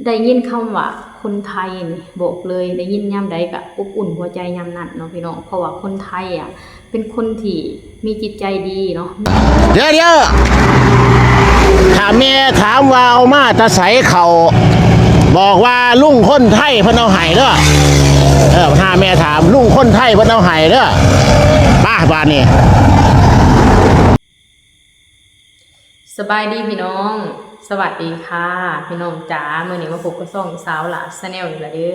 ໄດ້ຍິນຄຳວ່າຄົນໄທນີ້ ບອກເລີຍ ໄດ້ຍິນຍາມໃດກະອົບອຸ່ນຫົວໃຈຍາມນັ້ນເນາະພີ່ນ້ອງ ເພາະວ່າຄົນໄທອະ ເປັນຄົນທີ່ມີຈິດໃຈດີເນາະ. ດຽວໆ ຖ້າແມ່ຖາມວ່າເອົາມາແຕ່ໃສເຂົ້າ ບອກວ່າລຸງຄົນໄທເພິ່ນເອົາໃຫ້ເດີ. ເອີ ຖ້າແມ່ຖາມ ລຸງຄົນໄທເພິ່ນເອົາໃຫ້ເດີ. ໄປບາດນີ້. ສະບາຍດີພີ່ນ້ອງ ສະຫວັດດີຄ່ະພີ່ນ້ອງຈ໋າ. ມື້ນີ້ມາພົບກັບຊ່ອງສາວຫຼ້າ Channel ອີກແລ້ວເດີ.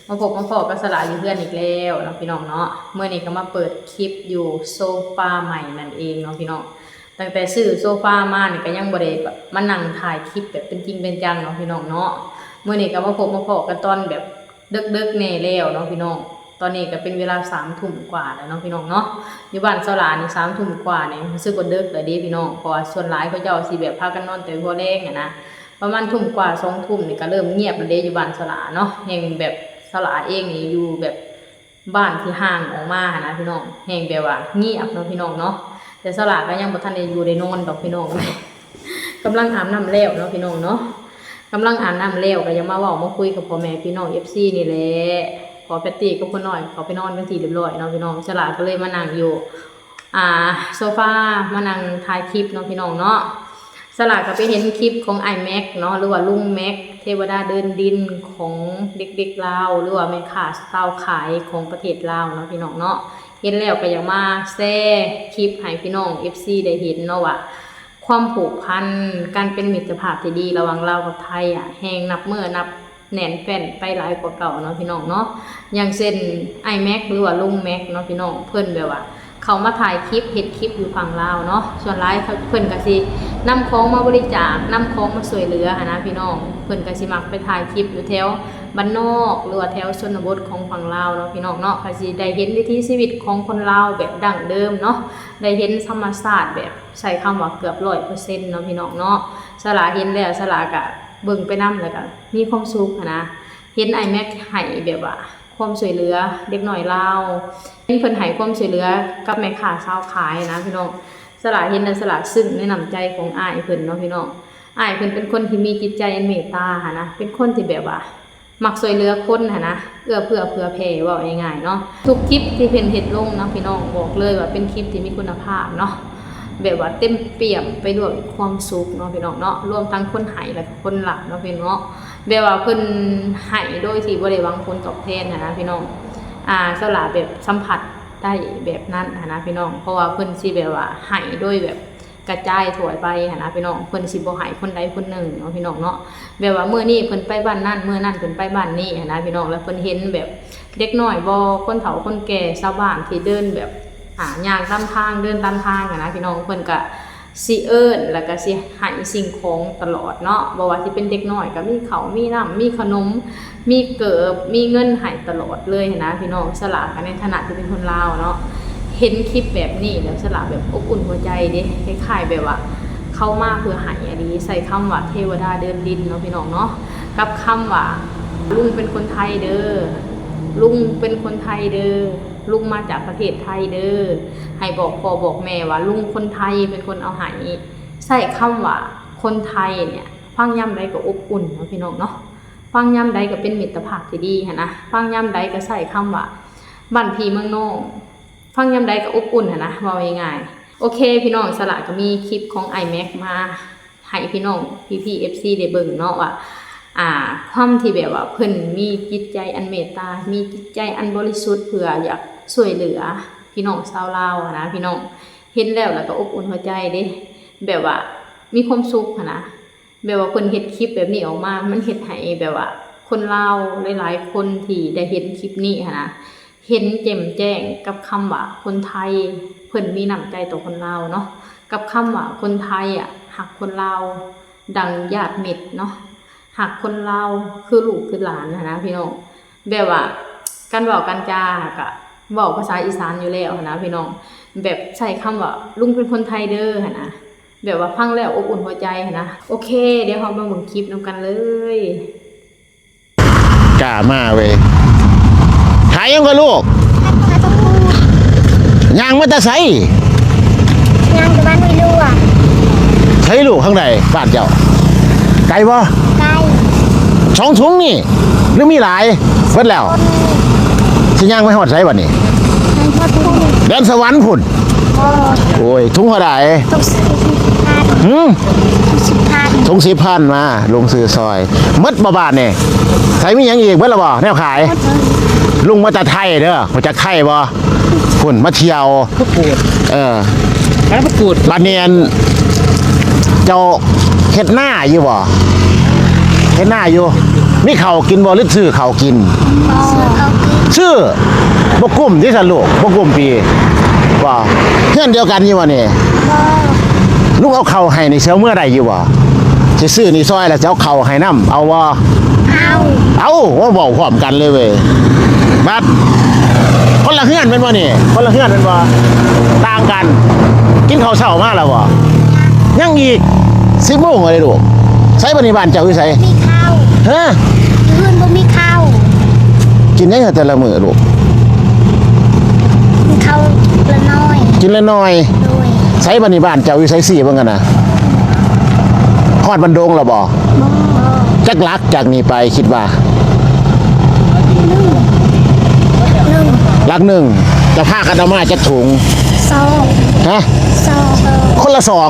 ມາພົບມາພໍ້ກັບສາວຫຼ້າຢູ່ເຮືອນອີກແລ້ວເນາະພີ່ນ້ອງເນາະ. ມື້ນີ້ກໍມາເປີດຄລິບຢູ່ໂຊຟາໃໝ່ນັ້ນເອງເນາະພີ່ນ້ອງ. ຕັ້ງແຕ່ຊື້ໂຊຟາມານີ້ກໍຍັງບໍ່ໄດ້ແບບມານັ່ງຖ່າຍຄລິບແບບເປັນຈິງເປັນຈັງເນາະພີ່ນ້ອງເນາະ. ມື້ນີ້ກໍມາພົບມາພໍ້ກັນຕອນແບບ ເດິກໆແດ່ແລ້ວເນາະພີ່ນ້ອງ. ຕອນນີ້ກໍເປັນເວລາສາມທຸ່ມກວ່າແລ້ວເນາະພີ່ນ້ອງເນາະ. ຢູ່ບ້ານສາວຫຼ້ານີ້ສາມທຸ່ມກວ່ານີ້ ຮູ້ສຶກວ່າເດິກແລ້ວເດ້ພີ່ນ້ອງ ເພາະວ່າສ່ວນຫຼາຍເຂົາເຈົ້າຊິແບບພາກັນນອນແຕ່ຫົວແລງຫັ້ນນະ ປະມານທຸ່ມກວ່າ ສອງທຸ່ມນີ້ກໍເລີ່ມງຽບແລ້ວເດ້ ຢູ່ບ້ານສາວຫຼ້າເນາະ. ແຮ່ງແບບສາວຫຼ້າເອງນີ້ຢູ່ແບບ ບ້ານທີ່ຫ່າງອອກມາຫັ້ນນະພີ່ນ້ອງ ແຮ່ງແບບວ່າງຽບເນາະພີ່ນ້ອງເນາະ. ແຕ່ສາວຫຼ້າກໍຍັງບໍ່ທັນໄດ້ຢູ່ໄດ້ນອນດອກພີ່ນ້ອງ ກຳລັງອາບນ້ຳແລ້ວເນາະພີ່ນ້ອງເນາະ. ກຳລັງອາບນ້ຳແລ້ວກໍຍັງມາເວົ້າມາຄຸຍກັບພໍ່ແມ່ພີ່ນ້ອງ ເອັຟຊີ ນີ້ແຫຼະ. ພໍ່ແພັດຕີ້ກັບພໍ່ນ້ອຍເຂົາໄປນອນເປັນທີ່ຮຽບຮ້ອຍເນາະພີ່ນ້ອງ. ສາວຫຼ້າກໍເລີຍມານັ່ງຢູ່ ອ່າ ໂຊຟາ ມານັ່ງຖ່າຍຄລິບເນາະພີ່ນ້ອງເນາະ. ສາວຫຼ້າກໍໄປເຫັນຄລິບຂອງອ້າຍແມັກເນາະ ຫຼືວ່າລຸງແມັກ ເທວະດາເດີນດິນຂອງເດັກໆລາວ ຫຼືວ່າແມ່ຄ້າຊາວຂາຍຂອງປະເທດລາວເນາະພີ່ນ້ອງເນາະ. ເຫັນແລ້ວກໍຢາກມາແຊຄລິບໃຫ້ພີ່ນ້ອງ ເອັຟຊີ ໄດ້ເຫັນເນາະວ່າ ຄວາມຜູກພັນ ການເປັນມິດຕະພາບທີ່ດີລະຫວ່າງລາວກັບໄທອະ ແຮ່ງນັບມື້ນັບ ແໜ້ນແຟ້ນໄປຫຼາຍກວ່າເກົ່າເນາະພີ່ນ້ອງເນາະ. ຢ່າງເຊັ່ນ ອ້າຍແມັກ ຫຼືວ່າລຸງແມັກເນາະພີ່ນ້ອງ ເພິ່ນແບບວ່າເຂົ້າມາຖ່າຍຄລິບ ເຮັດຄລິບຢູ່ຝັ່ງລາວເນາະ. ສ່ວນຫຼາຍເພິ່ນກໍຊິນຳຂອງມາບໍລິຈາກ ນຳຂອງມາຊ່ວຍເຫຼືອຫັ້ນນະພີ່ນ້ອງ. ເພິ່ນກໍຊິມັກໄປຖ່າຍຄລິບຢູ່ແຖວບ້ານນອກ ຫຼືວ່າແຖວຊົນນະບົດຂອງຝັ່ງລາວເນາະພີ່ນ້ອງເນາະ. ກໍຊິໄດ້ເຫັນວິຖີຊີວິດຂອງຄົນລາວແບບດັ້ງເດີມເນາະ ໄດ້ເຫັນທຳມະຊາດແບບ ໃຊ້ຄຳວ່າເກືອບຮ້ອຍເປີເຊັນເນາະພີ່ນ້ອງເນາະ. ສາວຫຼ້າເຫັນແລ້ວ ສາວຫຼ້າກະເບິ່ງໄປນຳ ແລ້ວກະມີຄວາມສຸກຫັ້ນນະ. ເຫັນອ້າຍແມັກໃຫ້ແບບວ່າຄວາມຊ່ວຍເຫຼືອເດັກນ້ອຍລາວ ເຫັນເພິ່ນໃຫ້ຄວາມຊ່ວຍເຫຼືອກັບແມ່ຄ້າຊາວຂາຍນະພີ່ນ້ອງ. ສາວຫຼ້າເຫັນແລ້ວ ສາວຫຼ້າຊຶ້ງໃນນ້ຳໃຈຂອງອ້າຍເພິ່ນເນາະພີ່ນ້ອງ. ອ້າຍເພິ່ນເປັນຄົນທີ່ມີຈິດໃຈອັນເມດຕາຫັ້ນນະ ເປັນຄົນທີ່ແບບວ່າ ມັກຊ່ວຍເຫຼືອຄົນຫັ້ນນະ ເອື້ອເຟື້ອເຜື່ອແຜ່ ເວົ້າງ່າຍໆເນາະ. ທຸກຄລິບທີ່ເພິ່ນເຮັດລົງເນາະພີ່ນ້ອງ ບອກເລີຍວ່າເປັນຄລິບທີ່ມີຄຸນນະພາບເນາະ ແບບວ່າເຕັມປ່ຽມໄປດ້ວຍຄວາມສຸກເນາະພີ່ນ້ອງເນາະ. ລວມທັງຄົນໃຫ້ ແລະ ຄົນຮັບເນາະພີ່ນ້ອງເນາະ ແບບວ່າເພິ່ນໃຫ້ໂດຍທີ່ບໍ່ໄດ້ຫວັງຜົນຕອບແທນຫັ້ນນະພີ່ນ້ອງ. ອາ ສາວຫຼ້າແບບສຳຜັດໄດ້ແບບນັ້ນຫັ້ນນະພີ່ນ້ອງ ເພາະວ່າເພິ່ນຊິແບບວ່າໃຫ້ໂດຍແບບ ກະຈາຍຖ້ວຍໄປຫັ້ນນະພີ່ນ້ອງ. ເພິ່ນຊິບໍ່ໃຫ້ຄົນໃດຄົນໜຶ່ງເນາະພີ່ນ້ອງເນາະ ແບບວ່າມື້ນີ້ເພິ່ນໄປບ້ານນັ້ນ ມື້ນັ້ນເພິ່ນໄປບ້ານນີ້ຫັ້ນນະພີ່ນ້ອງ. ແລ້ວເພິ່ນເຫັນແບບເດັກນ້ອຍບໍ່ ຄົນເຖົ້າຄົນແກ່ ຊາວບ້ານທີ່ເດີນແບບ ອາ ຍ່າງຕາມທາງ ເດີນຕາມທາງຫັ້ນນະພີ່ນ້ອງ ເພິ່ນກະຊິເອີ້ນ ແລ້ວກະຊິໃຫ້ສິ່ງຂອງຕະຫຼອດເນາະ. ບໍ່ວ່າຊິເປັນເດັກນ້ອຍກະມີເຂົ້າມີນ້ຳ ມີຂະໜົມ ມີເກີບ ມີເງິນໃຫ້ຕະຫຼອດເລີຍຫັ້ນນະພີ່ນ້ອງ. ສາວຫຼ້າກໍໃນຖານະທີ່ເປັນຄົນລາວເນາະ ເຫັນຄລິບແບບນີ້ແລ້ວ ສາວຫຼ້າແບບອົບອຸ່ນຫົວໃຈເດ້ ຄ້າຍໆແບບວ່າເຂົາມາເພື່ອໃຫ້ອີ່ຫຼີ ໃຊ້ຄຳວ່າເທວະດາເດີນດິນເນາະພີ່ນ້ອງເນາະ ກັບຄຳວ່າ ລຸງເປັນຄົນໄທເດີ ລຸງເປັນຄົນໄທເດີ ລຸງມາຈາກປະເທດໄທເດີ. ໃຫ້ບອກພໍ່ບອກແມ່ວ່າລຸງຄົນໄທເປັນຄົນເອົາໃຫ້. ໃຊ້ຄຳວ່າຄົນໄທນີ້ ຟັງຍາມໃດກໍອົບອຸ່ນເນາະພີ່ນ້ອງເນາະ. ຟັງຍາມໃດກໍເປັນມິດຕະພາບທີ່ດີຫັ້ນນະ ຟັງຍາມໃດກໍໃຊ້ຄຳວ່າບ້ານພີ່ເມືອງນ້ອງ ຟັງຍາມໃດກໍອົບອຸ່ນຫັ້ນນະ ເວົ້າງ່າຍໆ. ໂອເຄພີ່ນ້ອງ ສາວຫຼ້າກໍມີຄລິບຂອງອ້າຍແມັກມາໃຫ້ພີ່ນ້ອງ ພີ່ໆ ເອັຟຊີ ໄດ້ເບິ່ງເນາະວ່າ ອ່າ ຄວາມທີ່ແບບວ່າເພິ່ນມີຈິດໃຈອັນເມດຕາ ມີຈິດໃຈອັນບໍລິສຸດ ເພື່ອຢາກຊ່ວຍເຫຼືອພີ່ນ້ອງຊາວລາວຫັ້ນນະພີ່ນ້ອງ. ເຫັນແລ້ວ ແລ້ວກໍອົບອຸ່ນຫົວໃຈເດ້ ແບບວ່າມີຄວາມສຸກຫັ້ນນະ. ແບບວ່າເພິ່ນເຮັດຄລິບແບບນີ້ອອກມາ ມັນເຮັດໃຫ້ແບບວ່າຄົນລາວຫຼາຍໆຄົນທີ່ໄດ້ເຫັນຄລິບນີ້ຫັ້ນນະ ເຫັນແຈ່ມແຈ້ງກັບຄຳວ່າຄົນໄທເພິ່ນມີນ້ຳໃຈຕໍ່ຄົນລາວເນາະ ກັບຄຳວ່າຄົນໄທອະ ຮັກຄົນລາວດັ່ງຍາດມິດເນາະ ຮັກຄົນລາວຄືລູກຄືຫຼານຫັ້ນນະພີ່ນ້ອງ. ແບບວ່າການເວົ້າການຈາກະເວົ້າພາສາອີສານຢູ່ແລ້ວຫັ້ນນະພີ່ນ້ອງ ແບບໃຊ້ຄຳວ່າ ລຸງເປັນຄົນໄທເດີຫັ້ນນະ ແບບວ່າຟັງແລ້ວອົບອຸ່ນຫົວໃຈຫັ້ນນະ. ໂອເຄ ດຽວເຮົາມາເບິ່ງຄລິບນຳກັນເລີຍ. ກ້າມາເວີຍ. ຂາຍຫຍັງກໍລູກ? ຍ່າງມາແຕ່ໃສ? ຍ່າງຈາກບ້ານຫ້ວຍຫຼວງ. ໃສລູກ ທາງໃດບ້ານເຈົ້າ? ໄກບໍ່? ໄກ. ສອງຖົງນີ້ ຫຼືມີຫຼາຍ? ເບິດແລ້ວ. ຊິຍ່າງໄປຮອດໃສບັດນີ້? ແດນສະຫວັນພຸ້ນ. ໂອ້ຍ ຖົງເທົ່າໃດ? ຫື? ຖົງສິບພັນ ມາ ລຸງຊື້ຊອຍ. ໝົດບໍ່ບາດນີ້? ໃສມີຫຍັງອີກ? ເບິດແລ້ວບໍ່ ແນວຂາຍ? ລຸງມາແຕ່ໄທເດີ ຮູ້ຈັກໄທບໍ່? ພຸ້ນມາທ່ຽວ ເອີ ບາດນີ້ອັນ ເຈົ້າເຮັດນາຢູ່ບໍ່? ເຮັດນາຢູ່. ມີເຂົ້າກິນບໍ່ ຫຼືຊື້ເຂົ້າກິນ? ຊື້ເຂົ້າກິນ. ຊື້. ບໍ່ກຸ້ມຕິຊັ້ນລູກ? ບໍ່ກຸ້ມປີບໍ່? ເຮືອນດຽວກັນຢູ່ບໍ່ນີ້? ບໍ່. ລຸງເອົາເຂົ້າໃຫ້ນີ້ ຊິເອົາເມືອໄດ້ຢູ່ບໍ່? ຊິຊື້ນີ້ຊອຍ ແລ້ວຊິເອົາເຂົ້າໃຫ້ນຳ ເອົາບໍ່? ເອົາ. ເອົາ ໂອ້ ເວົ້າພ້ອມກັນເລີຍເວີຍ. ບັດ ຄົນລະເຮືອນແມ່ນບໍ່ນີ້? ຄົນລະເຮືອນແມ່ນບໍ່? ຕ່າງກັນ. ກິນເຂົ້າເຊົ້າມາແລ້ວບໍ່? ຍັງອີກ. ສິບໂມງແລ້ວເດ້ລູກ. ໃສບັດນີ້ ບ້ານເຈົ້າຢູ່ໃສ? ມີເຂົ້າ. ຮະ? ຢູ່ເຮືອນບໍ່ມີເຂົ້າ. ກິນຫຍັງແຕ່ລະມື້ລູກ? ກິນເຂົ້າລະໜ້ອຍ. ກິນລະໜ້ອຍ. ໂດຍ. ໃສບັດນີ້ ບ້ານເຈົ້າຢູ່ໃສ? ຊີ້ເບິ່ງກັນນະ. ຮອດບັນດົງແລ້ວບໍ່? ບໍ່. ຈັກຫຼັກຈາກນີ້ໄປຄິດວ່າ? ຫຼັກໜຶ່ງ. ຈະພາກັນເອົາມາຈັກຖົງ? ສອງ. ຮະ? ສອງ. ຄົນລະສອງ?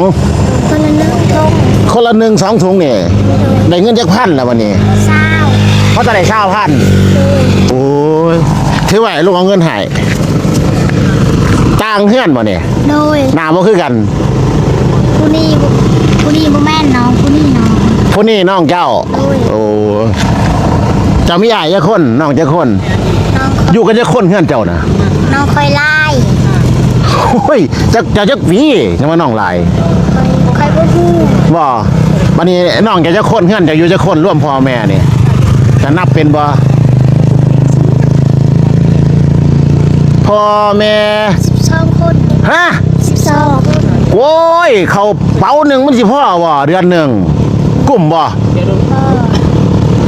ຄົນລະໜຶ່ງຖົງ. ຄົນລະໜຶ່ງ ສອງຖົງນີ້. ໂດຍ. ໄດ້ເງິນຈັກພັນລະບັດນີ້? ຊາວ. ພໍຈະໄດ້ຊາວພັນ? ໂດຍ. ໂອ້ຍ ຖືວ່າລຸງເອົາເງິນໃຫ້. ຕ່າງເຮືອນບໍ່ນີ້? ໂດຍ. ໜ້າບໍ່ຄືກັນ. ຜູ້ນີ້ ຜູ້ນີ້ບໍ່ແມ່ນນ້ອງ ຜູ້ນີ້ນ້ອງ. ຜູ້ນີ້ນ້ອງເຈົ້າ? ໂດຍ. ໂອ້ ເຈົ້າມີອ້າຍຈັກຄົນ ນ້ອງຈັກຄົນ? ນ້ອງ ຢູ່ກັນຈັກຄົນເຮືອນເຈົ້ານະ? ນ້ອງຂ້ອຍຫຼາຍ. ໂອ້ຍ ເຈົ້າ ເຈົ້າຈັກປີ ຈັ່ງວ່ານ້ອງຫຼາຍ? ຂ້ອຍ ຂ້ອຍບໍ່ຮູ້. ບໍ່. ບັດນີ້ນ້ອງເຈົ້າຈັກຄົນ ເຮືອນເຈົ້າຢູ່ຈັກຄົນ ລວມພໍ່ແມ່ນີ້? ຈະນັບເປັນບໍ່? ພໍ່ແມ່ ສິບສອງຄົນ. ຮະ? ສິບສອງຄົນ. ໂອ້ຍ ເຂົ້າເປົາໜຶ່ງມັນຊິພໍບໍ່ ເດືອນໜຶ່ງ? ກຸ້ມບໍ່? ບໍ່.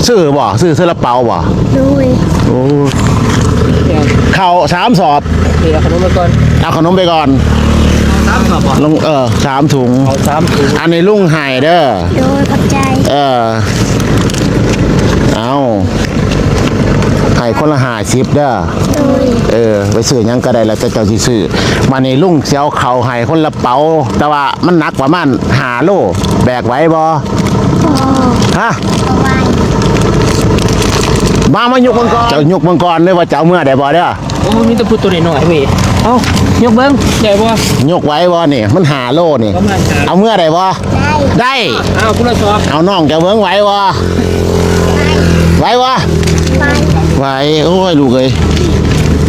ຊື້ບໍ່? ຊື້ຊາລາເປົາບໍ່? ໂດຍ. ໂອ້ ເຂົ້າສາມສອບ. ເອົາຂະໜົມໄປກ່ອນ ເອົາຂະໜົມໄປກ່ອນ. ສາມສອບບໍ່? ເອີ ສາມຖົງ. ເອົາສາມຖົງ. ອັນນີ້ລຸງໃຫ້ເດີ. ໂດຍ ຂອບໃຈ. ເອີ ເອົາ ໃຫ້ຄົນລະຫ້າສິບເດີ. ໂດຍ. ເອີ ໄປຊື້ຫຍັງກໍໄດ້ ແລ້ວແຕ່ເຈົ້າຊິຊື້. ມານີ້ລຸງຊິເອົາເຂົ້າໃຫ້ຄົນລະເປົາ ແຕ່ວ່າມັນໜັກປະມານຫ້າໂລ ແບກໄຫວບໍ່? ບໍ່. ຮະ? ບໍ່ໄຫວ. ມາ ມາຍົກເບິ່ງກ່ອນ ເຈົ້າຍົກເບິ່ງກ່ອນເດີວ່າຈະເອົາເມືອໄດ້ບໍ່ເດີ. ໂອ້ ມີແຕ່ຜູ້ໂຕນ້ອຍໆເວີຍ. ເອົ້າ ຍົກເບິ່ງໄດ້ບໍ່? ຍົກໄຫວບໍ່ນີ້? ມັນຫ້າໂລນີ້. ປະມານຫ້າ. ເອົາເມືອໄດ້ບໍ່? ໄດ້. ໄດ້. ເອົາ ຄົນລະສອງ. ເອົາ ນ້ອງເຈົ້າເບິ່ງໄຫວບໍ່? ໄຫວ. ໄຫວບໍ່? ໄຫວ. ໄຫວ. ໂອ້ຍ ລູກເອີຍ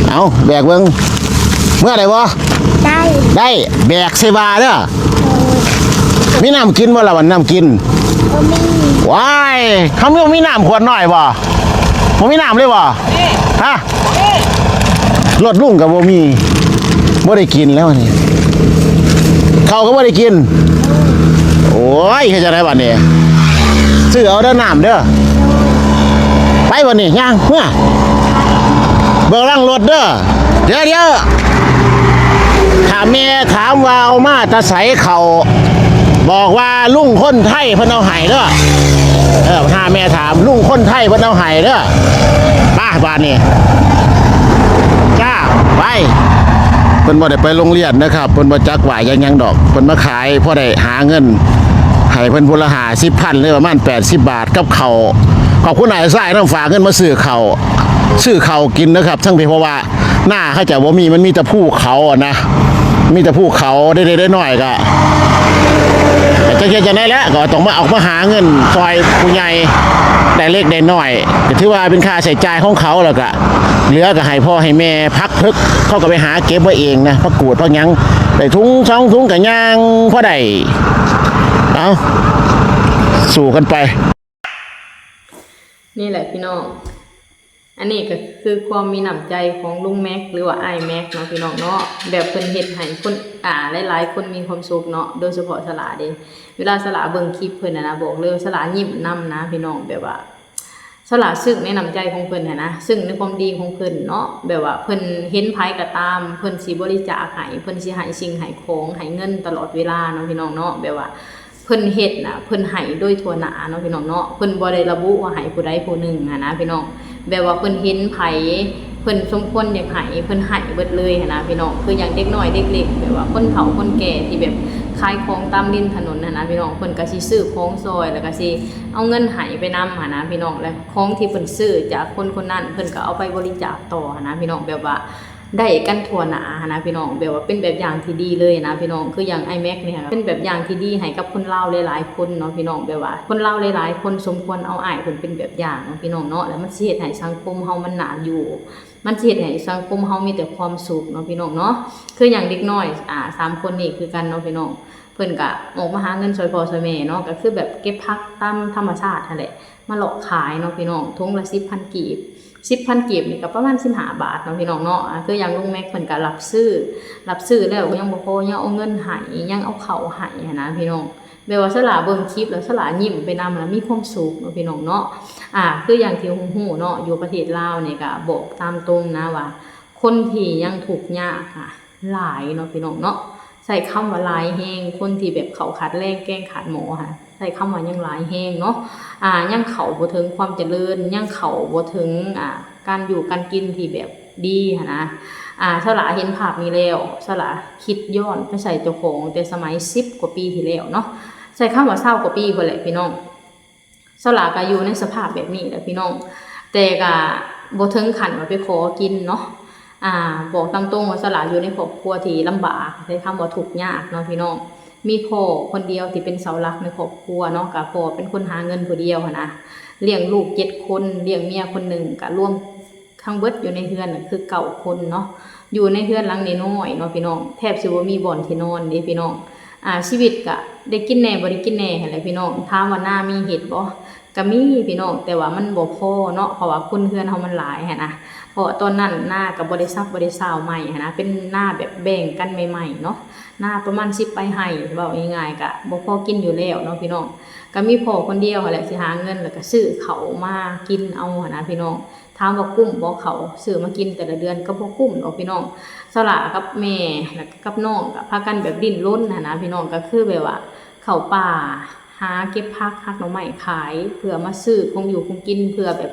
ເອົາ ແບກເບິ່ງ ເມືອໄດ້ບໍ່? ໄດ້. ໄດ້. ແບກໃສ່ບ່າເດີ. ມີນ້ຳກິນບໍ່ລະ? ວ່ານ້ຳກິນ ບໍ່ມີ. ວ້າຍ ເຮົາມີ ມີນ້ຳຂວດນ້ອຍບໍ່? ບໍ່ມີນ້ຳເລີຍບໍ່? ຮະ? ລົດລຸງກໍບໍ່ມີ ບໍ່ໄດ້ກິນແລ້ວນີ້ ເຂົ້າກໍບໍ່ໄດ້ກິນ. ໂອ້ຍ ເຮັດຈັ່ງໃດບັດນີ້? ຊື້ເອົາເດີ ນ້ຳເດີ. ໄປບັດນີ້ ຍ່າງເມືອ ເບິ່ງຫຼັງລົດເດີ. ດຽວໆ ຖ້າແມ່ຖາມວ່າເອົາມາແຕ່ໃສເຂົ້າ ບອກວ່າລຸງຄົນໄທເພິ່ນເອົາໃຫ້ເດີ. ເອີ ຖ້າແມ່ຖາມ ລຸງຄົນໄທເພິ່ນເອົາໃຫ້ເດີ. ມາບາດນີ້ ຈ້າ ໄປ. ເພິ່ນບໍ່ໄດ້ໄປໂຮງຮຽນເດີຄັບ ເພິ່ນບໍ່ຈັກວ່າຫຍັງໆດອກ ເພິ່ນມາຂາຍພໍໄດ້ຫາເງິນໃຫ້ເພິ່ນຜູ້ລະຫ້າສິບພັນ ຫຼືປະມານແປດສິບບາດກັບເຂົ້າ. ຂອບຄຸນອ້າຍຊາຍນຳ ຝາກເງິນມາຊື້ເຂົ້າ ຊື້ເຂົ້າກິນເດີຄັບ ທັງພີ້ ເພາະວ່າ ນາເຂົາເຈົ້າບໍ່ມີ ມັນມີແຕ່ພູເຂົາຫັ້ນນະ ມີແຕ່ພູເຂົາ ເລັກໆນ້ອຍໆ ກະຈັກເຮັດຈັ່ງໃດແຫຼະ ກໍຕ້ອງມາອອກມາຫາເງິນຊ່ອຍຜູ້ໃຫຍ່ ໄດ້ເລັກໄດ້ນ້ອຍ ກໍຖືວ່າເປັນຄ່າໃຊ້ຈ່າຍຂອງເຂົາ ແລ້ວກະເຫຼືອກໍໃຫ້ພໍ່ໃຫ້ແມ່ ຜັກເຜິກເຂົາກໍໄປຫາເກັບມາເອງນະ ຜັກກູດຜັກຫຍັງ ໄດ້ຖົງສອງຖົງກໍຍ່າງພໍໄດ້. ເອົາ ສູ້ກັນໄປ. ນີ້ແຫຼະພີ່ນ້ອງ ອັນນີ້ກໍຄືຄວາມມີນ້ຳໃຈຂອງລຸງແມັກ ຫຼືວ່າອ້າຍແມັກເນາະພີ່ນ້ອງເນາະ ແບບເພິ່ນເຮັດໃຫ້ຄົນ ອາ ຫຼາຍໆຄົນມີຄວາມສຸກເນາະ ໂດຍສະເພາະສະຫຼາເດ້. ເວລາສະຫຼາເບິ່ງຄລິບເພິ່ນຫັ້ນນະ ບອກເລີຍວ່າສະຫຼາຍິ້ມນຳນະພີ່ນ້ອງ ແບບວ່າສະຫຼາຊຶ້ງໃນນ້ຳໃຈຂອງເພິ່ນຫັ້ນນະ ຊຶ້ງໃນຄວາມດີຂອງເພິ່ນເນາະ ແບບວ່າເພິ່ນເຫັນໃຜກໍຕາມ ເພິ່ນຊິບໍລິຈາກໃຫ້ ເພິ່ນຊິໃຫ້ສິ່ງໃຫ້ຂອງ ໃຫ້ເງິນຕະຫຼອດເວລາເນາະພີ່ນ້ອງເນາະ ແບບວ່າ ເພິ່ ເພິ່ນເຮັດນະ ເພິ່ນໃຫ້ໂດຍທົ່ວໜ້າເນາະ ພີ່ນ້ອງເນາະ. ເພິ່ນບໍ່ໄດ້ລະບຸວ່າໃຫ້ຜູ້ໃດຜູ້ໜຶ່ງຫັ້ນນະ ພີ່ນ້ອງ. ແບບວ່າເພິ່ນເຫັນໃຜ ເພິ່ນສົມຄວນຢາກໃຫ້ ເພິ່ນໃຫ້ເບິດເລີຍຫັ້ນນະ ພີ່ນ້ອງ. ຄືຢ່າງເດັກນ້ອຍເດັກເລັກ ແບບວ່າຄົນເຖົ້າຄົນແກ່ທີ່ແບບຂາຍຂອງຕາມລິມຖະໜົນຫັ້ນນະ ພີ່ນ້ອງ, ເພິ່ນກໍຊິຊື້ຂອງຊ່ອຍ ແລ້ວກໍຊິເອົາເງິນໃຫ້ໄປນຳຫັ້ນນະ ພີ່ນ້ອງ. ແລະ ຂອງທີ່ເພິ່ນຊື້ຈາກຄົນຄົນນັ້ນ ເພິ່ນກໍເອົາໄປບໍລິຈາກຕໍ່ຫັ້ນນະ ພີ່ນ້ອງ. ແບບວ່າ ໄດ້ກັນທົ່ວໜ້າຫັ້ນນະ ພີ່ນ້ອງ. ແບບວ່າເປັນແບບຢ່າງທີ່ດີເລີຍນະ ພີ່ນ້ອງ. ຄືຢ່າງອ້າຍແມັກນີ້ ເປັນແບບຢ່າງທີ່ດີໃຫ້ກັບຄົນລາວຫຼາຍໆຄົນເນາະ ພີ່ນ້ອງ. ແບບວ່າຄົນລາວຫຼາຍໆຄົນສົມຄວນເອົາອ້າຍເພິ່ນເປັນແບບຢ່າງເນາະ ພີ່ນ້ອງເນາະ. ແລ້ວມັນຊິເຮັດໃຫ້ສັງຄົມເຮົາມັນໜ້າຢູ່ ມັນຊິເຮັດໃຫ້ສັງຄົມເຮົາມີແຕ່ຄວາມສຸກເນາະ ພີ່ນ້ອງເນາະ. ຄືຢ່າງເດັກນ້ອຍ ອາ ສາມຄົນນີ້ຄືກັນເນາະ ພີ່ນ້ອງ. ເພິ່ນກະອອກມາຫາເງິນຊ່ອຍພໍ່ຊ່ອຍແມ່ເນາະ, ກະຄືແບບເກັບຜັກຕາມທຳມະຊາດຫັ້ນແຫຼະ ມາເລາະຂາຍເນາະ ພີ່ນ້ອງ. ຖົງລະສິບພັນກີບ ສິບພັນກີບນີ້ກໍປະມານສິບຫ້າບາດເນາະ ພີ່ນ້ອງເນາະ. ອາ ຄືຢ່າງລຸງແມັກເພິ່ນກໍຮັບຊື້ ຮັບຊື້ແລ້ວຍັງບໍ່ພໍ ຍັງເອົາເງິນໃຫ້ ຍັງເອົາເຂົ້າໃຫ້ຫັ້ນນະ ພີ່ນ້ອງ. ແບບວ່າສາລາເບິ່ງຄລິບແລ້ວສາລາຍິ້ມໄປນຳ ແລ້ວມີຄວາມສຸກເນາະ ພີ່ນ້ອງເນາະ. ອາ ຄືຢ່າງທີ່ຮູ້ໆເນາະ ຢູ່ປະເທດລາວນີ້ກໍບອກຕາມຕົງນະວ່າ ຄົນທີ່ຍັງທຸກຍາກອະ ຫຼາຍເນາະ ພີ່ນ້ອງເນາະ. ໃຊ້ຄຳວ່າຫຼາຍແຮງ ຄົນທີ່ແບບເຂົ້າຂາດແລງແກງຂາດໝໍຫັ້ນ ໃຊ້ຄຳວ່າຍັງຫຼາຍແຮງເນາະ. ອາ ຍັງເຂົ້າບໍ່ເຖິງຄວາມຈະເລີນ ຍັງເຂົ້າບໍ່ເຖິງ ອາ ການຢູ່ການກິນທີ່ແບບດີຫັ້ນນະ. ອາ ສາລາເຫັນພາບນີ້ແລ້ວ ສາລາຄິດຍ້ອນໄປໃສ່ເຈົ້າຂອງແຕ່ສະໄໝສິບກວ່າປີທີ່ແລ້ວເນາະ. ໃຊ້ຄຳວ່າຊາວກວ່າປີພຸ້ນແຫຼະ ພີ່ນ້ອງ. ສາລາກໍຢູ່ໃນສະພາບແບບນີ້ແຫຼະ ພີ່ນ້ອງ, ແຕ່ກໍບໍ່ເຖິງຂັ້ນວ່າໄປຂໍກິນເນາະ. ອາ ບອກຕາມຕົງວ່າສາລາຢູ່ໃນຄອບຄົວທີ່ລຳບາກ ໃຊ້ຄຳວ່າທຸກຍາກເນາະ ພີ່ນ້ອງ. ມີພໍ່ຄົນດຽວທີ່ເປັນເສົາຫຼັກໃນຄອບຄົວເນາະ, ກໍພໍ່ເປັນຄົນຫາເງິນຜູ້ດຽວຫັ້ນນະ, ລ້ຽງລູກເຈັດຄົນ ລ້ຽງເມຍຄົນໜຶ່ງ ກໍລວມທັງເບິດຢູ່ໃນເຮືອນນະ ຄືເກົ້າຄົນເນາະ. ຢູ່ໃນເຮືອນຫຼັງນ້ອຍໆເນາະ ພີ່ນ້ອງ, ແທບຊິບໍ່ມີບ່ອນທີ່ນອນເດ້ ພີ່ນ້ອງ. ອາ ຊີວິດກະໄດ້ກິນແດ່ບໍ່ໄດ້ກິນແດ່ຫັ້ນແຫຼະ ພີ່ນ້ອງ. ຖາມວ່ານາມີເຮັດບໍ່? ກະມີ ພີ່ນ້ອງ, ແຕ່ວ່າມັນບໍ່ພໍເນາະ ເພາະວ່າຄົນເຮືອນເຮົາມັນຫຼາຍຫັ້ນນະ. ເພາະວ່າຕອນນັ້ນນາກະບໍ່ໄດ້ສັບບໍ່ໄດ້ຊາວໄມ້ຫັ້ນນະ, ເປັນນາແບບແບ່ງກັນໃໝ່ໆເນາະ, ນາປະມານສິບປາຍໄຮ່ ເວົ້າງ່າຍໆ ກະບໍ່ພໍກິນຢູ່ແລ້ວເນາະ ພີ່ນ້ອງ. ກະມີພໍ່ຄົນດຽວຫັ້ນແຫຼະ ຊິຫາເງິນ ແລ້ວກະຊື້ເຂົ້າມາກິນເອົາຫັ້ນນະ ພີ່ນ້ອງ. ຖາມວ່າກຸ້ມບໍ່ ເຂົ້າຊື້ມາກິນແຕ່ລະເດືອນ? ກໍບໍ່ກຸ້ມດອກ ພີ່ນ້ອງ. ສາລາກັບແມ່ ແລ້ວກໍກັບນ້ອງກໍພາກັນແບບດີ້ນລົນຫັ້ນນະ ພີ່ນ້ອງ, ກໍຄືແບບວ່າເຂົ້າປ່າຫາເກັບຜັກຫັກໜໍ່ໄມ້ຂາຍ ເພື່ອມາຊື້ຂອງຢູ່ຂອງກິນ ເພື່ອແບບ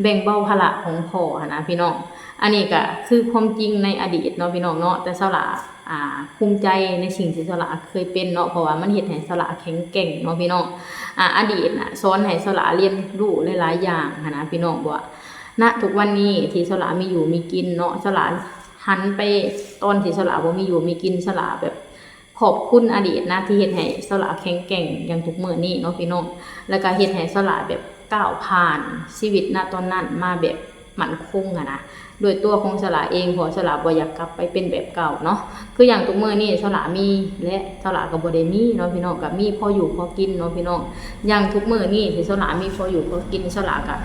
ແບ່ງເບົາພາລະຂອງພໍ່ຫັ້ນນະ ພີ່ນ້ອງ. ອັນນີ້ກໍຄືຄວາມຈິງໃນອະດີດເນາະ ພີ່ນ້ອງເນາະ, ແຕ່ສາລາ ອ່າ ພູມໃຈໃນສິ່ງທີ່ສາລາເຄີຍເປັນເນາະ, ເພາະວ່າມັນເຮັດໃຫ້ສາລາແຂງແກ່ງເນາະ ພີ່ນ້ອງ. ອາ ອະດີດນະ ສອນໃຫ້ສາລາຮຽນຮູ້ຫຼາຍໆຢ່າງຫັ້ນນະ ພີ່ນ້ອງ, ວ່າ ນະທຸກວັນນີ້ທີ່ສາລາມີຢູ່ມີກິນເນາະ, ສາລາຫັນໄປຕອນທີ່ສາລາບໍ່ມີຢູ່ມີກິນ, ສາລາແບບຂອບຄຸນອະດີດນະ ທີ່ເຮັດໃຫ້ສາລາແຂງແກ່ງຢ່າງທຸກມື້ນີ້ເນາະ ພີ່ນ້ອງ, ແລ້ວກະເຮັດໃຫ້ສາລາແບບກ້າວຜ່ານຊີວິດນະຕອນນັ້ນມາແບບໝັ້ນຄົງຫັ້ນນະ ດ້ວຍຕົວຂອງສາລາເອງ, ເພາະສາລາບໍ່ຢາກກັບໄປເປັນແບບເກົ່າເນາະ. ຄືຢ່າງທຸກມື້ນີ້ສາລາມີ ແລະ ສາລາກໍບໍ່ໄດ້ມີເນາະ ພີ່ນ້ອງ, ກໍມີພໍຢູ່ພໍກິນເນາະ ພີ່ນ້ອງ. ຢ່າງທຸກມື້ນີ້ທີ່ສາລາມີພໍຢູ່ພໍກິນ ສາລາກໍ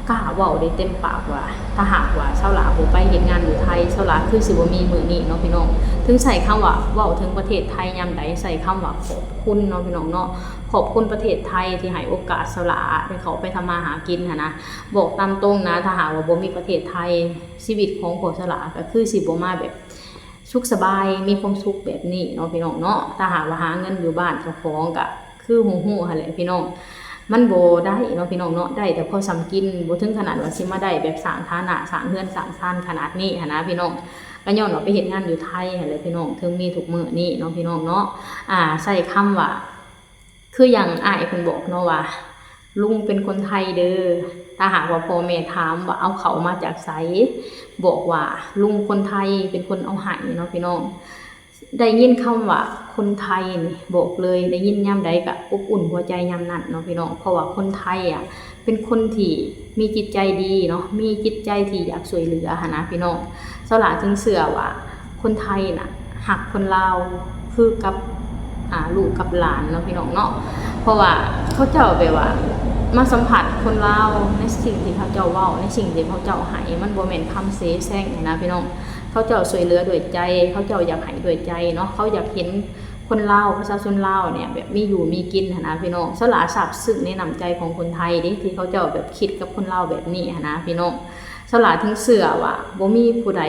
ກ້າເວົ້າໄດ້ເຕັມປາກວ່າ ຖ້າຫາກວ່າສາລາບໍ່ໄປເຮັດງານຢູ່ໄທ ສາລາຄືຊິບໍ່ມີມື້ນີ້ເນາະ ພີ່ນ້ອງ. ເຖິງໃຊ້ຄຳວ່າເວົ້າເຖິງປະເທດໄທຍາມໃດ ໃຊ້ຄຳວ່າຂອບຄຸນເນາະ ພີ່ນ້ອງເນາະ, ຂອບຄຸນປະເທດໄທທີ່ໃຫ້ໂອກາດສາລາໄດ້ເຂົ້າໄປທຳມາຫາກິນຫັ້ນນະ. ບອກຕາມຕົງນະ ຖ້າຫາກວ່າບໍ່ມີປະເທດໄທ ຊີວິດຂອງພວກສາລາກໍຄືຊິບໍ່ມາແບບ ສຸກສະບາຍ ມີຄວາມສຸກແບບນີ້ເນາະ ພີ່ນ້ອງເນາະ. ຖ້າຫາກວ່າຫາເງິນຢູ່ບ້ານເຈົ້າຂອງກະຄືຮູ້ໆຫັ້ນແຫຼະ ພີ່ນ້ອງ, ມັນບໍ່ໄດ້ເນາະ ພີ່ນ້ອງເນາະ, ໄດ້ແຕ່ພໍສ່ຳກິນ, ບໍ່ເຖິງຂະໜາດວ່າຊິມາໄດ້ແບບສ້າງຖານະ ສ້າງເຮືອນສ້າງຊານຂະໜາດນີ້ຫັ້ນນະ ພີ່ນ້ອງ. ກໍຍ້ອນວ່າໄປເຮັດງານຢູ່ໄທຫັ້ນແຫຼະ ພີ່ນ້ອງ, ເຖິງມີທຸກມື້ນີ້ເນາະ ພີ່ນ້ອງເນາະ. ອາ ໃຊ້ຄຳວ່າ ຄືຢ່າງອ້າຍເພິ່ນບອກເນາະວ່າ ລຸງເປັນຄົນໄທເດີ, ຖ້າຫາກວ່າພໍ່ແມ່ຖາມວ່າເອົາເຂົ້າມາຈາກໃສ ບອກວ່າລຸງຄົນໄທເປັນຄົນເອົາໃຫ້ເນາະ ພີ່ນ້ອງ. ໄດ້ຍິນຄຳວ່າຄົນໄທນີ້ ບອກເລີຍ ໄດ້ຍິນຍາມໃດກະອົບອຸ່ນຫົວໃຈຍາມນັ້ນເນາະ ພີ່ນ້ອງ, ເພາະວ່າຄົນໄທອະ ເປັນຄົນທີ່ມີຈິດໃຈດີເນາະ, ມີຈິດໃຈທີ່ຢາກຊ່ວຍເຫຼືອຫັ້ນນະ ພີ່ນ້ອງ. ສາລາຈຶ່ງເຊື່ອວ່າຄົນໄທນະ ຮັກຄົນລາວຄືກັບ ອ່າ ລູກກັບຫຼານເນາະ ພີ່ນ້ອງເນາະ, ເພາະວ່າເຂົາເຈົ້າແບບວ່າມາສຳຜັດຄົນລາວ ໃນສິ່ງທີ່ເຂົາເຈົ້າເວົ້າ ໃນສິ່ງທີ່ເຂົາເຈົ້າໃຫ້ ມັນບໍ່ແມ່ນຄຳເສແສ້ງນະ ພີ່ນ້ອງ. ເຂົາເຈົ້າຊ່ວຍເຫຼືອດ້ວຍໃຈ, ເຂົາເຈົ້າຢາກໃຫ້ດ້ວຍໃຈເນາະ, ເຂົາຢາກເຫັນຄົນລາວ ປະຊາຊົນລາວເນຍ ແບບມີຢູ່ມີກິນຫັ້ນນະ ພີ່ນ້ອງ. ສາລາຊາບຊຶ້ງໃນນ້ຳໃຈຂອງຄົນໄທເດ້ ທີ່ເຂົາເຈົ້າແບບຄິດກັບຄົນລາວແບບນີ້ຫັ້ນນະ ພີ່ນ້ອງ. ສາວຫຼ້າເຖິງເຊື່ອວ່າບໍ່ມີຜູ້ໃດ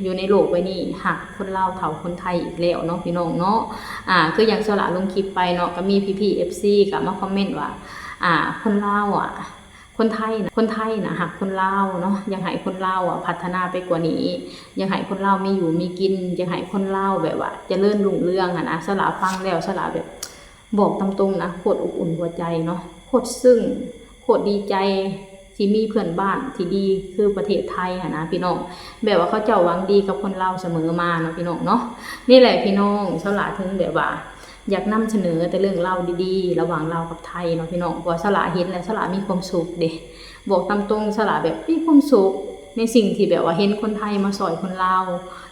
ຢູ່ໃນໂລກໃບນີ້ຮັກຄົນລາວເທົ່າຄົນໄທອີກແລ້ວເນາະ ພີ່ນ້ອງເນາະ. ອາ ຄືຢ່າງສາວຫຼ້າລົງຄລິບໄປເນາະ ກໍມີພີ່ໆ ເອັຟຊີ ກໍມາຄອມເມັນວ່າ ອາ ຄົນລາວອະ ຄົນໄທນະ ຄົນໄທນະຮັກຄົນລາວເນາະ ຢາກໃຫ້ຄົນລາວອະພັດທະນາໄປກວ່ານີ້ ຢາກໃຫ້ຄົນລາວມີຢູ່ມີກິນ ຢາກໃຫ້ຄົນລາວແບບວ່າຈະເລີນຮຸ່ງເຮືອງຫັ້ນນະ. ສາວຫຼ້າຟັງແລ້ວ ສາວຫຼ້າແບບ ບອກຕາມຕົງນະ ໂຄດອົບອຸ່ນຫົວໃຈເນາະ ໂຄດຊຶ້ງ ໂຄດດີໃຈ ທີ່ມີເພື່ອນບ້ານທີ່ດີຄືປະເທດໄທຫັ້ນນະ ພີ່ນ້ອງ. ແບບວ່າເຂົາເຈົ້າຫວັງດີກັບຄົນລາວສະເໝີມາເນາະ ພີ່ນ້ອງເນາະ. ນີ້ແຫຼະ ພີ່ນ້ອງ ສາວຫຼ້າເຖິງແບບວ່າ ຢາກນຳສະເໜີແຕ່ເລື່ອງລາວດີໆ ລະຫວ່າງລາວກັບໄທເນາະ ພີ່ນ້ອງ. ເພາະວ່າສາວຫຼ້າເຫັນແລ້ວ ສາວຫຼ້າມີຄວາມສຸກເດ້ ບອກຕາມຕົງ ສາວຫຼ້າແບບມີຄວາມສຸກໃນສິ່ງທີ່ແບບວ່າເຫັນຄົນໄທມາຊ່ອຍຄົນລາວ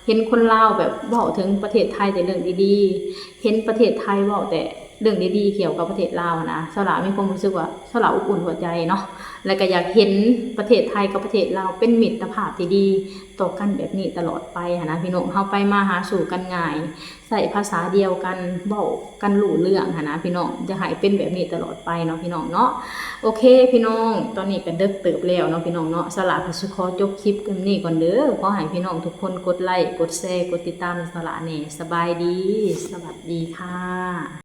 ເຫັນຄົນລາວແບບເວົ້າເຖິງປະເທດໄທແຕ່ເລື່ອງດີໆ ເຫັນປະເທດໄທເວົ້າແຕ່ເລື່ອງດີໆ ກ່ຽວກັບປະເທດລາວຫັ້ນນະ. ສາວຫຼ້າມີຄວາມຮູ້ສຶກວ່າ ສາວຫຼ້າອົບອຸ່ນຫົວໃຈເນາະ ແລະ ກໍຢາກເຫັນປະເທດໄທກັບປະເທດລາວເປັນມິດຕະພາບທີ່ດີຕໍ່ກັນແບບນີ້ຕະຫຼອດໄປຫັ້ນນະ ພີ່ນ້ອງ. ເຮົາໄປມາຫາສູ່ກັນງ່າຍ ໃຊ້ພາສາດຽວກັນ ເວົ້າກັນຮູ້ເລື່ອງຫັ້ນນະ ພີ່ນ້ອງ. ຢາກໃຫ້ເປັນແບບນີ້ຕະຫຼອດໄປເນາະ ພີ່ນ້ອງເນາະ. ໂອເຄ ພີ່ນ້ອງ ຕອນນີ້ກໍເດິກເຕີບແລ້ວເນາະ ພີ່ນ້ອງເນາະ. ສາວຫຼ້າກໍຊິຂໍຈົບຄລິບແບບນີ້ກ່ອນເດີ. ຂໍໃຫ້ພີ່ນ້ອງທຸກຄົນກົດໄລ ກົດແຊ ກົດຕິດຕາມໃຫ້ສາວຫຼ້າແດ່. ສະບາຍດີ ສະຫວັດດີຄ່ະ.